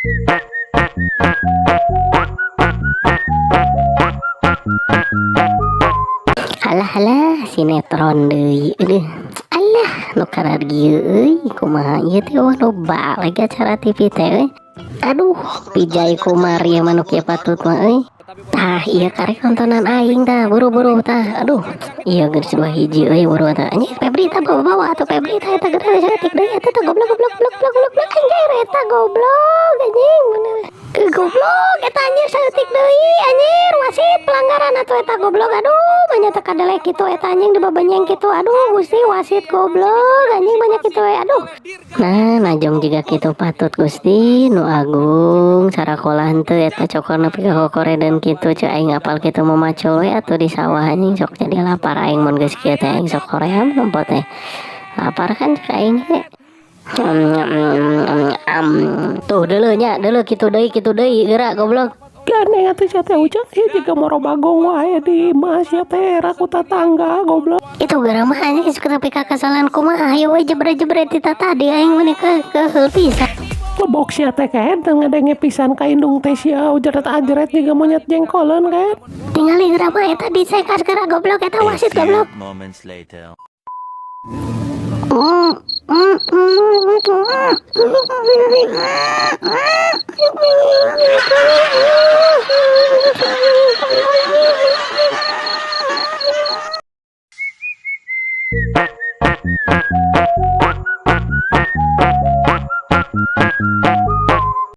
Halah halah, sinetron deui, aduh. Alah, nu karargieu euy, kumaha ieu teh? Wah, nu lagi acara TV teh euy. Aduh, Vijay Kumar ieu mah nu kieu patut mah euy. Tah, ieu karek nontonan aing tah, buru-buru tah. Aduh, ieu geus 2-1 euy, buru tah. Anjing, Febri tah, bawa-bawa atuh Febri tah, eta geura saeutik deui eta tah, goblok goblok goblok goblok goblok, anjir, eta goblok, anjing bener. Eh, goblok eta, anjir, saeutik deui, anjir, wasit pelanggaran atuh eta, goblok. Aduh, banyak teh kadelek kitu eta, anjing, dibabenyeng kitu. Aduh Gusti, wasit goblok, anjing, banyak kitu we, aduh. Nah, najong juga kitu patut, Gusti nu agung, sarakola henteu eta cokor nepi ka kokoredeun kitu. Ceu aing apal kitu mau macul we atuh di sawah, anjing, sok jadi lapar aing mun geus kieu teh, aing sok hoream nempo teh lapar kan cek aing ge. Tuh, deuleu nya, deuleu, kitu deui, kitu deui geura, goblok. Gandeng atuh sia teh, Ujang, sia jiga moro bagong wae di imah sia teh, era ku tatangga, goblok. Itu geura mah, anjing, sok tapi kakasalan kumaha, ayo we jebret-jebret ti tadi aing mah ke keheul pisan. Lebok sia teh, kaen teu ngadenge pisan ka indung teh sia, ujret ajret jiga monyet jengkoleun, kaen. Tingali geura mah eta disekas geura, goblok, eta A wasit few goblok. moments later.